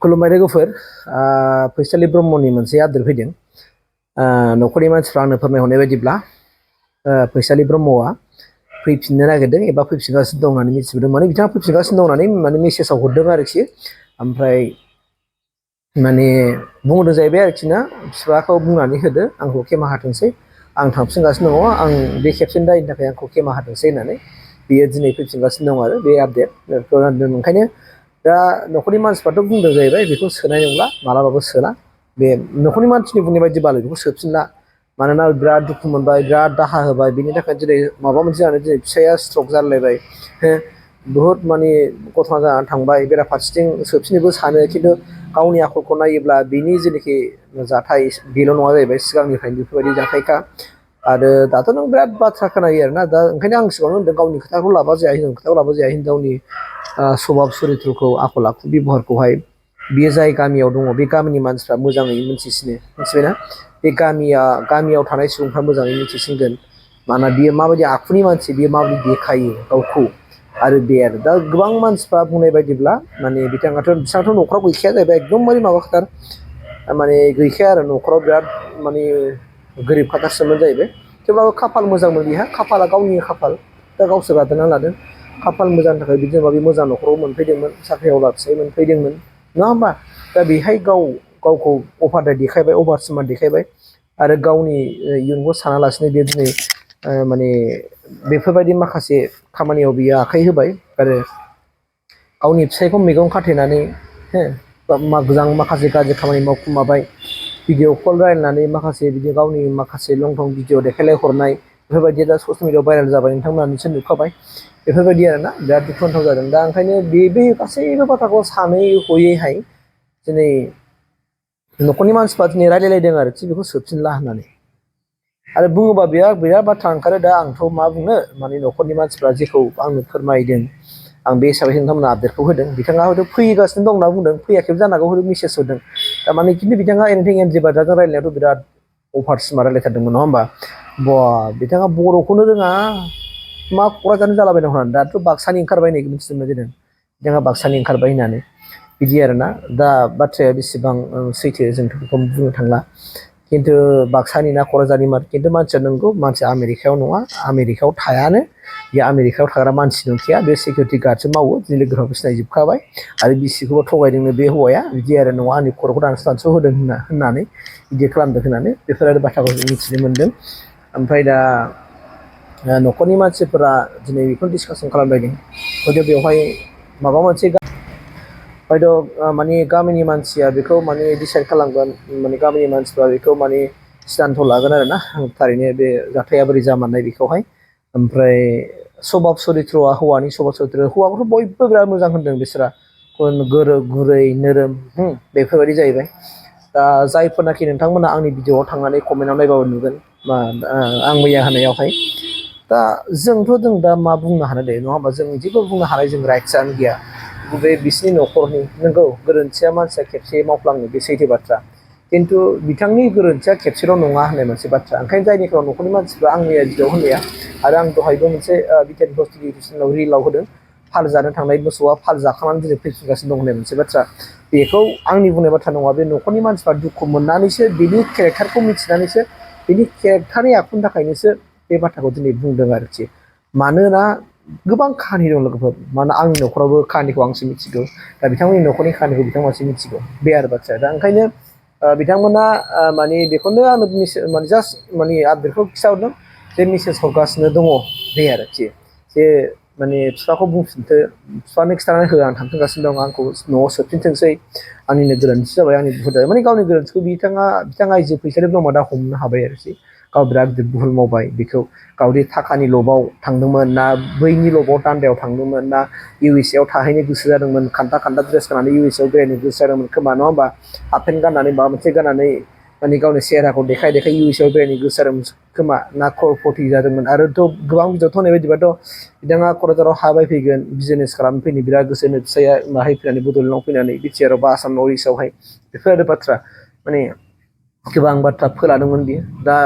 खुलुमबाय लोगोफोर फैसालि ब्रह्मनि मोनसे आदोर फैदों न'खरनि मानसिफ्रा आंनो फोरमायहरनाय बायदिब्ला फैसालि ब्रह्मआ फैफिननो नागिरदों एबा फैफिनगासिनो दं होननानै मिथिबोदों माने बिथाङा फैफिनगासिनो दं होननानै माने मेसेजाव हरदों आरोखि ओमफ्राय माने बुंदों जाहैबाय आरोखि ना बिफाखौ बुंनानै होदो आंखौ खेमा हाथोंसै आं थांफिनगासिनो दङ आं बे खेबसेनि दायनि थाखाय आंखौ खेमा हाथोंसै होननानै बियो दिनै फैफिनगासिनो दं आरो बे आपडेट ओंखायनो दा न'खरनि मानसिफ्राथ' बुंदों जाहैबाय बेखौ सोनाय नंला मालाबाबो सोला बे न'खरनि मानसिनि बुंनाय बायदिबालाय बेखौ सोफिनला मानोना बिराद दुखु मोनबाय बिराद दाहा होबाय बिनि थाखाय दिनै माबा मोनसे जानानै दिनै फिसाया स्ट्रक जालायबाय बुहुद माने गथना जानानै थांबाय बेराफारसेथिं सोफिननोबो सानो खिन्थु गावनि आखलखौ नायोब्ला बिनि जेनाखि जाथाय बेल' नङा जाहैबाय सिगांनिफ्रायनो बेफोरबायदि जाथायखा आरो दाथ' नों बिराद बाथ्रा खोनायो आरोना दा ओंखायनो आं सिगाङावनो होनदों गावनि खोथाखौ लाबा जाया हिनजावनि खोथाखौ लाबा जाया हिनजावनि स्वभाब सरित्रखौ आखल आखु बेबहारखौहाय बियो जाय गामियाव दङ बे गामिनि मानसिफ्रा मोजाङै मिथिसिनो मिथिबायना बे गामियाव थानाय सुबुंफ्रा मोजाङै मिथिसिनगोन मानोना बियो माबायदि आखुनि मानसि बियो माबायदि देखायो गावखौ आरो बे आरो दा गोबां मानसिफ्रा बुंनाय बायदिब्ला माने बिथाङाथ' न'खराव गैखाया जाहैबाय एकदमबारे माबाखाथार माने गैखाया आरो न'खराव बिराद माने गोरिब खाथारसोमोन जाहैबाय थेवब्लाबो खाफाल मोजांमोन बिहा खाफाला गावनि खाफाल दा गावसोर गादोना लादों खाफाल मोजांनि थाखाय बिदिनो बे मोजां न'खराव मोनफैदोंमोन साख्रिआवला फिसाय मोनफैदोंमोन नङा होमबा दा बेहाय गावखौ अभारद्राय देखायबाय अभार स्मार्ट देखायबाय आरो गावनि इयुनखौ सानालासिनो बे दिनै माने बेफोरबायदि माखासे खामानियाव बियो आखाइ होबाय आरो गावनि फिसायखौ मेगन खाथेनानै मोजां माखासे गाज्रि खामानि मावखुमाबाय भिडिअ कल रायलायनानै माखासे बिदि गावनि माखासे लं थं भिडिअ देखायलाय हरनाय बेफोरबायदिया दा ससियेल मिडियाआव भाइरेल जाबाय नोंथांमोना निसय नुखाबाय बेफोरबायदि आरोना बिराद दुखुनांथाव जादों दा ओंखायनो बे गासैबो बाथ्राखौ सानै हयैहाय दिनै न'खरनि मानसिफ्रा दिनै रायलायलायदों आरोखि बेखौ सोफिनला होननानै आरो बुङोबा बिराद बाथ्रा ओंखारो दा आंथ' मा बुंनो माने न'खरनि मानसिफ्रा जेखौ आंनो फोरमायदों आं बे हिसाबै नोंथांमोना आपडेटखौ होदों बिथाङा हयथ' फैगासिनो दं होनना बुंदों फैयाखैबो जानो हागौ हयथ' मेसेज होदों थारमाने खिन्थु बिथाङा एनिथिं एमजे बाजारजों रायलायनायाथ' बिराद अभार स्मार्ट रायलायथारदोंमोन नङा होमबा बिथाङा बर'खौनो रोङा मा क'क्राझारनि जालाबायदों होननानै दाथ' बाक्सानि ओंखारबाय नै मिथिनो मोनदों बिथाङा बाक्सानि ओंखारबाय होननानै बिदि आरोना दा बाथ्राया बेसेबां सैथो जोंथ' बेखौ बुंनो थांला खिन्थु बाक्सानि ना क'क्राझारनि खिन्थु मानसिया नंगौ मानसिया आमेरिकायाव नङा आमेरिकायाव थायानो बे आमेरिकायाव थाग्रा मानसि नंखाया बे सिकिउरिटि गार्डसो मावो दिनै लोगोफ्राबो सिनायजोबखाबाय आरो बिसिखौबो थगायदोंनो बे हौवाया बिदि आरो नङा आंनि खर'खौ दानस' होदों होननानै बिदि खालामदों होननानै बेफोर आरो बाथ्राखौ मिथिनो मोन्दों ओमफ्राय दा न'खरनि मानसिफोरा दिनै बेखौ डिसकासन खालामलायदों हयथ' बेवहाय माबा मोनसे हयथ' माने गामिनि मानसिया बेखौ माने डिसाइड खालामगोन माने गामिनि मानसिफ्रा बेखौ माने सिदानथ' लागोन आरोना थारैनो बे जाथाया बोरै जामारनाय बेखौहाय ओमफ्राय स्वभाब सरित्रआ हौवानि स्वभाब सरित्र हौवाखौथ' बयबो बिराद मोजां होनदों बिसोरा गुरै नोरोम बेफोरबायदि जाहैबाय दा जायफोरनाखि नोंथांमोना आंनि भिडिअआव थांनानै कमेन्टआव नायबाबो नुगोन आं मैया होनायावहाय दा जों दा मा बुंनो हानो दे नङा होमबा जों जेबो बुंनो हानाय जों राइट्सआनो गैया बे बिसिनि न'खरनि नंगौ गोरोन्थिया मानसिया खेबसे मावफ्लाङो बे सैथो बाथ्रा खिन्थु बिथांनि गोरोन्थिया खेबसेल' नङा होननाय मोनसे बाथ्रा ओंखायनो जायनिफ्राव न'खरनि मानसिफ्रा आं मैया भिडिअआव होनाया आरो आं दहायबो मोनसे बिटिआर हस्पिटेलाव रिलाव होदों फाल जानो थांनाय मोसौआ फाल जाखांनानै दिनै फैफिनगासिनो दं होननाय मोनसे बाथ्रा बेखौ आंनि बुंनाय बाथ्रा नङा बे न'खरनि मानसिफ्रा दुखु मोननानैसो बिनि केरेक्टारखौ मिथिनानैसो बिनि केरेक्टारनि आखुनि थाखायनोसो बे बाथ्राखौ दिनै बुंदों आरोखि मानोना गोबां खाहानि दं लोगोफोर मानोना आंनि न'खरावबो खाहानिखौ आंसो मिथिगौ दा बिथांमोननि न'खरनि खाहानिखौ बिथांमोनासो मिथिगौ बे आरो बाथ्राया दा ओंखायनो बिथांमोना माने बेखौनो आंनो माने जास्ट माने आपडेटखौ खिथाहरदों जे मेसेज हरगासिनो दङ बे आरोखि जे माने बिफाखौ बुंफिनथो बिफानो खिथानानै हो आं थांफिनगासिनो दं आंखौ न'आव सोफिनथोंसै आंनिनो गोरोन्थि जाबाय आंनि भुल जाबाय माने गावनि गोरोन्थिखौ बिथाङा आइजो फैसालि ब्रह्मआ दा हमनो हाबाय आरोखि गाव बिराद गिदिर भुल मावबाय बेखौ गावदि थाखानि लबाव थांदोंमोन ना बैनि लबाव दान्दायाव थांदोंमोन ना इउ एस ए आव थाहैनो गोसो जादोंमोन खान्दा ड्रेस गाननानै इउ एस ए आव बेरायनो गोसो जादोंमोन खोमा नङा होमबा हाफ पेन्ट गाननानै माबा मोनसे गाननानै माने गावनि सेहेराखौ देखाय इउ एस ए आव बेरायनो गोसो जादोंमोन खोमा ना क्ररपति जादोंमोन आरोथ' गोबां भिडिअ' होनाय बायदिबाथ' बिथाङा क'क्राझाराव हा बायफैगोन बिजनेस खालामनो फैनो बिराद गोसोनो फिसाया माहाय फैनानै बड'लेण्डआव फैनानै बिटिआर बा आसाम नर्थ इस्टआवहाय बेफोर आरो बाथ्रा माने गोबां बाथ्रा फोलादोंमोन बियो दा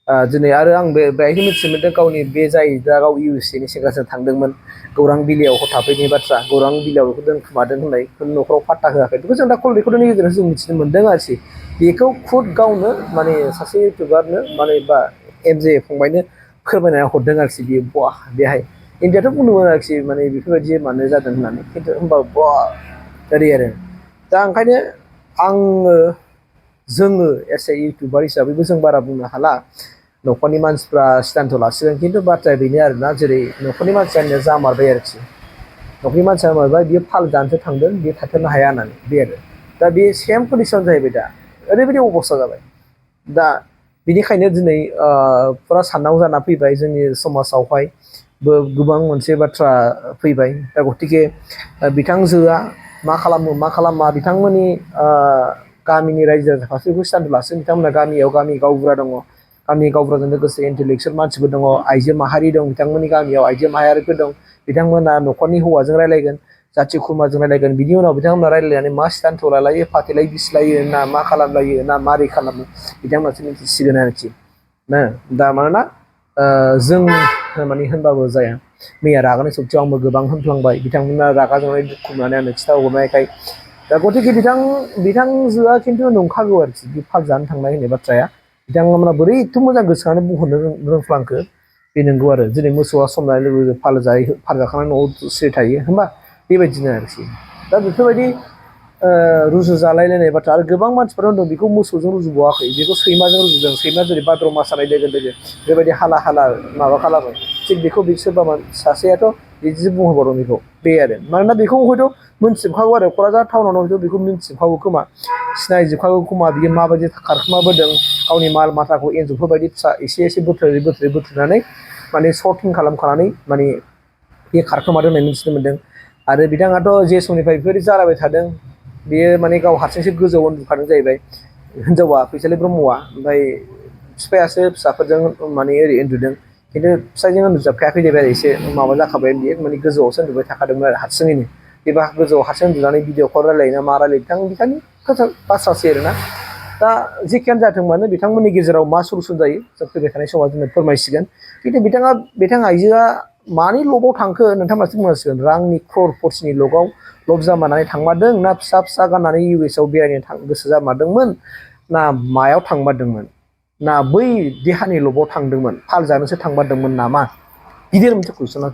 दिनै आरो आं बेहायनो मिथिनो मोन्दों गावनि बे जाय दा गाव 𝐷𝐢 सेंग्राजों थांदोंमोन गौरां बिलियाव हरथाफैनाय बाथ्रा गौरां बिलियाव बेखौ दोनखुमादों होननाय न'खराव पात्ता होआखै बेखौ जों दा कल रेकर्डनि गेजेरजों जों मिथिनो मोन्दों आरोखि बेखौ खुद गावनो माने सासे इउटुबारनो माने बा 𝐔𝐯 फंबायनो फोरमायना हरदों आरोखि बियो बा बेहाय इन्डियाथ' बुंदोंमोन आरोखि माने बेफोरबायदि मानो जादों होननानै खिन्थु होमबा बा ओरै आरो दा ओंखायनो आङो जोङो एस ए इउटुबार हिसाबैबो जों बारा बुंनो हाला न'खरनि मानसिफ्रा सिदान्थ' लासिगोन खिन्थु बाथ्राया बेनो आरोना जेरै न'खरनि मानसियानो जामारबाय आरोखि न'खरनि मानसिया मारबाय बियो फाल जानोसो थांदों बियो थाथ'नो हाया होननानै बे आरो दा बे सेम कन्डिसन जाहैबाय दा ओरैबायदि अबस्था जाबाय दा बिनिखायनो दिनै फुरा साननांगौ जाना फैबाय जोंनि समाजावहायबो गोबां मोनसे बाथ्रा फैबाय दा गतिके बिथांजोआ मा खालामो मा खालामा बिथांमोननि गामिनि रायजो राजा फारसेबो सिदान्थ' लासिगोन बिथांमोना गामियाव गामि गावबुरा दङ गामि गावबुराजों लोगोसे इन्टेलेक्सुवेल मानसिफोर दङ आइजो माहारि दं बिथांमोननि गामियाव आइजो माहारिफोर दं बिथांमोना न'खरनि हौवाजों रायलायगोन जाथि खुरमाजों रायलायगोन बिनि उनाव बिथांमोना रायलायनानै मा सिदान्थ' लालायो फाथैलाय बिसिलायो ना मा खालामलायो ना मारै खालामो बिथांमोनासो मिथिसिगोन आरोखि ना दा मानोना जों माने होनबाबो जाया मैया रागानि सब्थियाव आंबो गोबां होनफ्लांबाय बिथांमोना रागा जोंनाय दुखु मोननानै आंनो खिन्थाहरनायखाय दा गतिके बिथांजोआ खिन्थु नंखागौ आरोखि बे फाल जानो थांनाय होननाय बाथ्राया बिथांमोना बोरै एथ' मोजां गोसोखांनानै बुंहरनो रोंफ्लांखो बे नंगौ आरो दिनै मोसौआ सम जानाय लोगो लोगो फाल जाखांनानै न'आव सिरि थायो होमबा बेबायदिनो आरोखि दा बेफोरबायदि रुजु जालायलायनाय बाथ्रा आरो गोबां मानसिफोरा होनदों बेखौ मोसौजों रुजुबावाखै बेखौ सैमाजों रुजुदों सैमा जेरै भाद्र मास जानाय लोगो लोगो बेबायदि हाला हाला माबा खालामो थिग बेखौ सोरबा सासेयाथ' बिदि बुंहरबावदों बेखौ बे आरो मानोना बेखौ हयथ' मोनथिजोबखागौ आरो क'क्राझार टाउनावनो हयथ' बेखौ मिन्थिजोबखागौ खोमा सिनायजोबखागौ खोमा बियो माबायदि खारखोमाबोदों गावनि माल माथाखौ एन्जरफोर बायदि फिसा एसे एसे बोथ्रोदनानै माने सर्टिं खालामखानानै माने बे खारखोमादों होननानै मिथिनो मोन्दों आरो बिथाङाथ' जे समनिफ्राय बेफोरबायदि जालायबाय थादों बेयो माने गाव हारसिंसो गोजौआव उन्दुखादों जाहैबाय हिनजावा फैसालि ब्रह्मआ ओमफ्राय बिफायासो फिसाफोरजों माने ओरै उन्दुदों खिन्थु फिसायजों उन्दुजाबखायाखै जाहैबाय आरो एसे माबा जाखाबाय बियो माने गोजौआवसो उन्दुबाय थाखादोंमोन आरो हारसिङैनो बेबा गोजौआव हारसिं उन्दुनानै भिडिअ कल रायलायोना मा रायलायो बिथांनि बाथ्रासै आरोना दा जेखियानो जाथों मानो बिथांमोननि गेजेराव मा सलुसन जायो जों फैबाय थानाय समाव जोंनो फोरमायसिगोन खिन्थु बिथां आइजोआ मानि लबाव थांखो नोंथांमोनासो बुंनांसिगोन रांनि क्ररफोरसिनि लब जामारनानै थांमारदों ना फिसा फिसा गाननानै US आव बेरायनो गोसो जामारदोंमोन ना मायाव थांमारदोंमोन ना बै देहानि लबाव थांदोंमोन फाल जानोसो थांमारदोंमोन नामा गिदिर मोनसे कुइसना